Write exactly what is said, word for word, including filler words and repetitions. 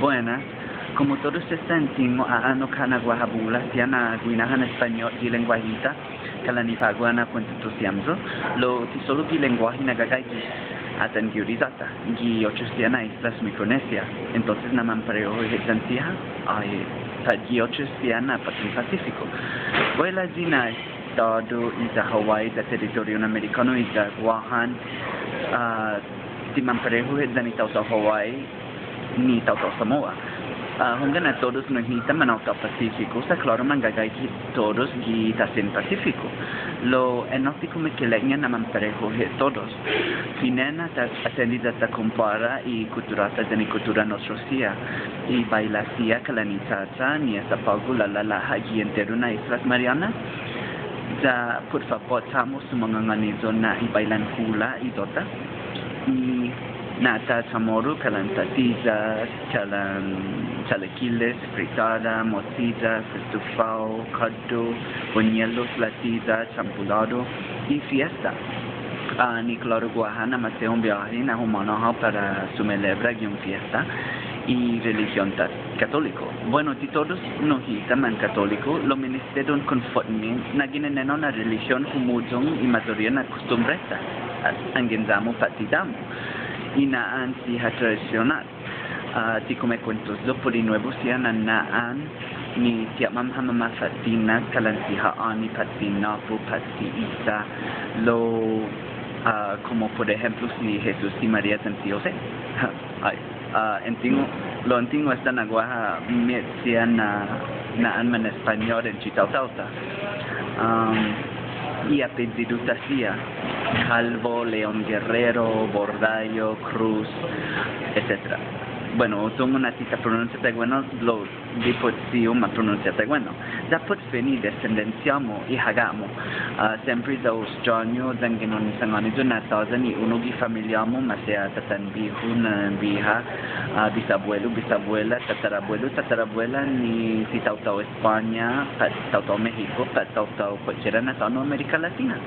Buenas. Komu todus esta, en tingo' a'annok ha' na guaha bula siha na guinahan Españot gi lengguahi-ta, kalan i på'go na kuentutusi hamyo, lao ti solu gi lengguahi na gagaige, atan gi Orizata, gi otro siha na islas Micronesia. Entonces na manparehu hit yan siha, ai, pat gi otro siha na påtten Pasifiko. Guaha na estådo iya Hawaii, iya teritorion Amerikånu, iya Guåhan, ah, ti manparehu hit yan i taotao Hawaii ni taotao Samoa. Ah, hunggan, na todus nu hita manaotao Pasifiko, sa' klåru manggaige todus gi tasen Pasifiko. Lao enao ti kumekeilek-ña na manparehu hit todus. Fine'na ta atendi ya ta kompara i kutturå-ta yan i kutturan otro siha. I baila siha kalan i cha-cha ni esta på'go, lalåla' ha' gi enteru na Islas Mariana. Ya put fabot, chamo, sumangångani yu' na i bailan hula' i yu'-ta. I na'an Chamoru, kalan platiyas, kalan chalekiles, fritåda, mochiyas, estufao, kåddo, buñuelos, platiyas, champulådo, i fiesta. Ah, ni klåru guaha na maseha un biahi na humånao hao para sumelebra gi un fiesta i religion-ta Katoliku. Bueno, ti todus nu hita mankatóliku, lao menester un konfotme na ginen enao na religion humuyong i mayoria na kostumbre-ta, ah, anggen ya-mu pat ti ya-mu. I na'an siha tradisionåt, ah, ti kumekuentos yu' put i nuebu siha na na'an ni ti åpmam ha' mamafa'tinas kalan si Ha'åni pat si Nåpu pat si Isa, lao, ah, komu put ehemplo si Jesus, si Maria yan si Jose. Ai, ah, en tingo', lao en tingo' esta na guaha mit siha na na'an manespañot entre taotao-ta. Um, i apeyidu-ta siha, Calvo, León Guerrero, Bordallo, Cruz, etcetera. Bueno, tungo' na ti ta pronunsia taiguenao, lao dipotsi u ma pronunsia taiguenao. Ya put fino' i desendensia-mu i haga-mu. Ah, siempre ya u estråño, yanggen un sangåni yu' na tåya' ni unu gi familia-mu maseha tatan bihu, nanan biha, ah, bisabuelu, bisabuela, tatarabuelu, tatarabuela, ni si taotao España, pat taotao Mexiku, pat taotao kualkiera na tåno' Amerika Latina.